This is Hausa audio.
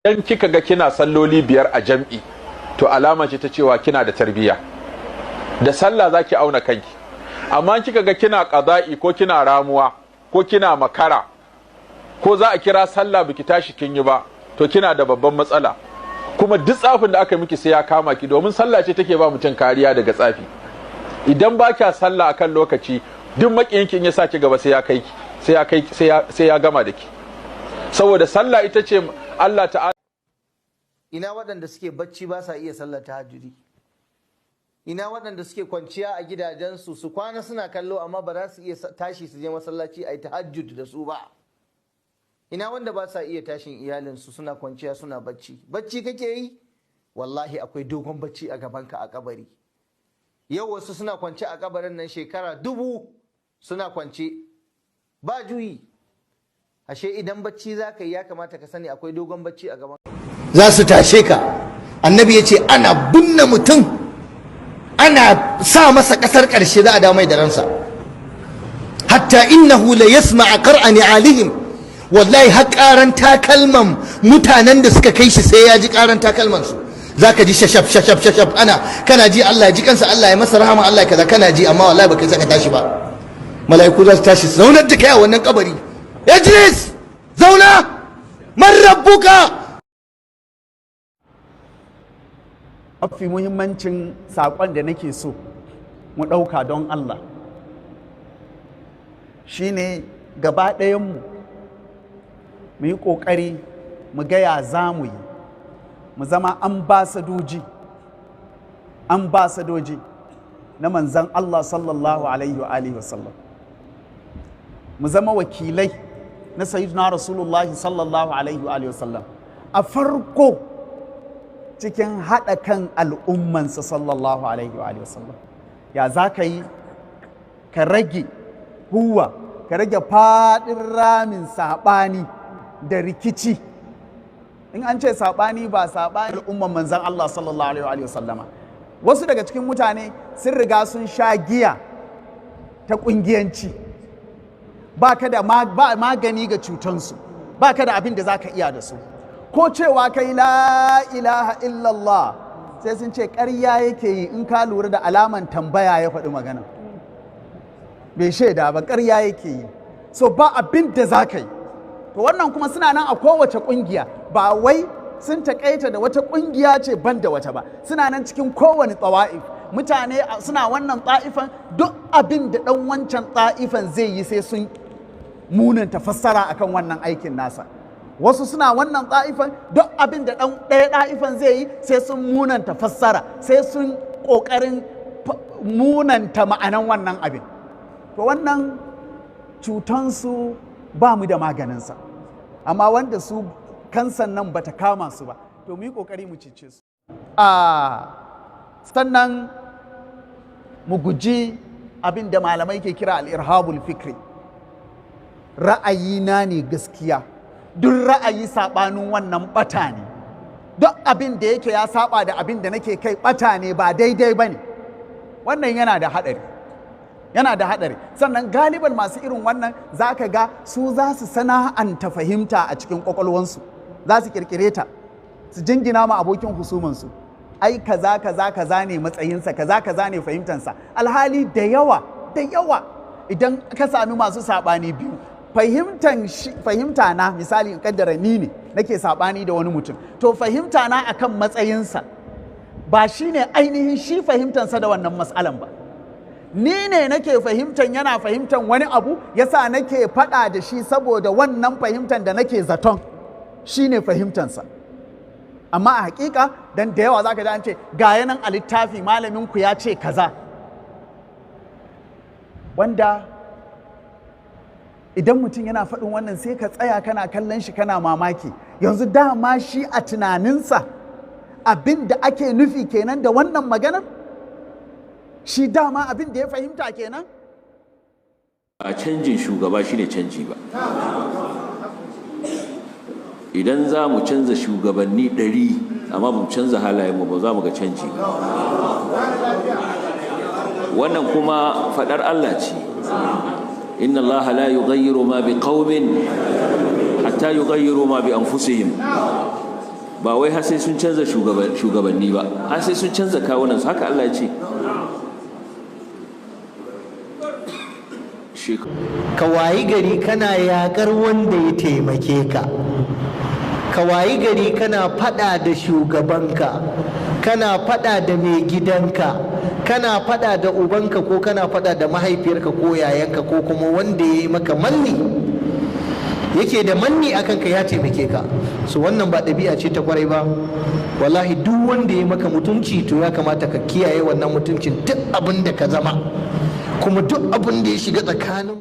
Idan kika ga kina salloli 5 a jam'i, to alama ce ta cewa kina da tarbiyya. Da sallah zaki auna kanki. Amma kika ga kina qada'i ko kina ramuwa ko kina makara ko za a kira sallah biki tashi kin yi ba, to kina da babban matsala. Kuma duk tsafin da aka miki sai ya kama ki, domin sallah ce take ba mutum kariya daga tsafi. Idan ba kya sallah akan lokaci, duk makiyinki in ya sa ki gaba sai ya kai ki, sai ya kai, sai ya gama da ki. Saboda sallah ita ce Allah ta'ala. Ina waɗanda suke bacci ba sa iya sallar tahajjudi? Ina waɗanda suke kwanciya a gidajensu su kwana suna kallo amma ba za su iya tashi su je masallaci a yi tahajjud da su ba? Ina wanda ba sa iya tashin iyalinsu, suna kwanciya suna bacci? Bacci kake yi? Wallahi akwai dogon bacci a gabanka a kabari. Yau wasu suna kwance a kabarin nan shekara 1000 suna kwance ba juyi. Ashe idan bacci za ka yi, ya kamata ka sani akwai dogon bacci a gaban. Za su tashe ka. Annabi ya ce ana binne mutum, ana sa masa ƙasar ƙarshe, za a dawo mai da ransa. Hatta innahu la yasma'a qar'a ni'alihim. Wallahi har ƙaran takalman mutanen da suka kai shi sai ya ji ƙaran takalman su. Zaka ji shashaf shashaf shashaf, ana kana ji, Allah ya ji kansa, Allah ya masa rahama, Allah ya kaza, kana ji, amma wallahi baka saka tashi ba. Mala'iku za su tashi su zaunar da kai a wannan kabari. Ijlis, zauna, man rabbuka. Mafi muhimmancin saƙon da nake so mu ɗauka don Allah shine gaba ɗayanmu mu yi ƙoƙari mu gaya za mu yi mu zama ambasadoji na manzan Allah sallallahu alaihi wa alihi wasallam, mu zama wakilai na sayyidina Rasulullahi sallallahu alaihi wa alihi wasallam, a farko cikin haɗa kan al'ummansa sallallahu alaihi wa sallam. Ya za ka yi ka rage huwa, ka rage faɗin ramin saɓani da rikici? In an ce saɓani, ba saɓani al'umman manzan Allah sallallahu alaihi wa sallama. Wasu daga cikin mutane sun riga sun sha giya ta ƙungiyanci. Ba ka da magani ga cutansu, ba ka da abin da za ka iya da su. Ko cewa kai la ilaha illallah, sai sun ce ƙarya yake yi, in ka lura da alaman tambaya ya faɗi magana, bai shaida ba, ƙarya yake yi. So ba abin da za ka yi. To wannan kuma suna nan a kowace ƙungiya, ba wai sun taƙaita da wata ƙungiya ce ban da wata ba. Suna nan cikin kowane tsawa'if. Mutane suna wannan ta'ifan, duk abin da ɗan wancan ta'ifan zai yi sai sun munanta fassara akan wannan aikin nasa. Wasu suna wannan ɗa'ifan, duk abin da ɗan ɗaya ɗa'ifan zai yi sai sun munanta fassara, sai sun ƙoƙarin munanta ma'anan wannan abin. To wannan cutansu ba mu da maganinsa, amma wanda su kansan nan bata kama su ba, to mu yi ƙoƙari mu cece su. Sannan mu guji abin da malamai ke kira al-irhabul fikri. Ra'ayina ne gaskiya, duk ra'ayi saɓanin wannan ɓata ne, duk abin da yake ya saba da abin da nake kai ɓata ne, ba daidai ba ne. Wannan yana da haɗari, yana da haɗari. Sannan galiban masu irin wannan za ka ga su za su sana'anta fahimta a cikin ƙwaƙwalwansu, za su ƙirƙire ta su jingina ma abokin husumansu, ai kaza kaza kaza ne matsayinsa, kaza kaza ne fahimtansa. Alhali da yawa da yawa idan ka sami masu saɓani biyu, fahimta na, misali in kaddara ni ne nake saɓani da wani mutum, to fahimta na akan matsayinsa ba shi ne ainihin shi fahimtansa da wannan matsalan ba. Ni ne nake fahimtan yana fahimtan wani abu, yasa nake faɗa da shi saboda wannan fahimtan da nake zaton shi ne fahimtansa. Amma a hakika, dan da yawa zaka ji an ce ga yanan a littafi malamin ku ya ce kaza, wanda idan mutum yana faɗin wannan sai ka tsaya kana kallon shi kana mamaki. Yanzu dama shi a tunaninsa abin da ake nufi kenan da wannan maganar, shi dama abin da ya fahimta kenan. A canjin shugaba shine canji ba. Idan za mu canza shugabanni 100 amma ba mu canza halayenmu ba, za mu ga canji ba. Wannan kuma faɗar Allah ce. Inna Allah la yughayyiru ma biqaumin hatta yughayyiru ma bi anfusihim. Ba wai har sai sun canza shugabanni ba, har sai sun canza kawunansu, haka Allah ya ce. Ka wayi gari kana yakar wanda ya taimake ka, ka wayi gari kana fada da shugabanka, kana fada da mai gidanka, kana fada da ubanka, ko kana fada da mahaifiyarka ko yayanka, ko kuma wanda ya yi maka manni, yake da manni a kanka ya taimake ka. So wannan ba ɗabi'a ce ta kwarai ba. Wallahi duk wanda ya maka mutunci, to ya kamata ka kiyaye wannan mutuncin, duk abin da ka zama, kuma duk abin da ya shiga tsakanin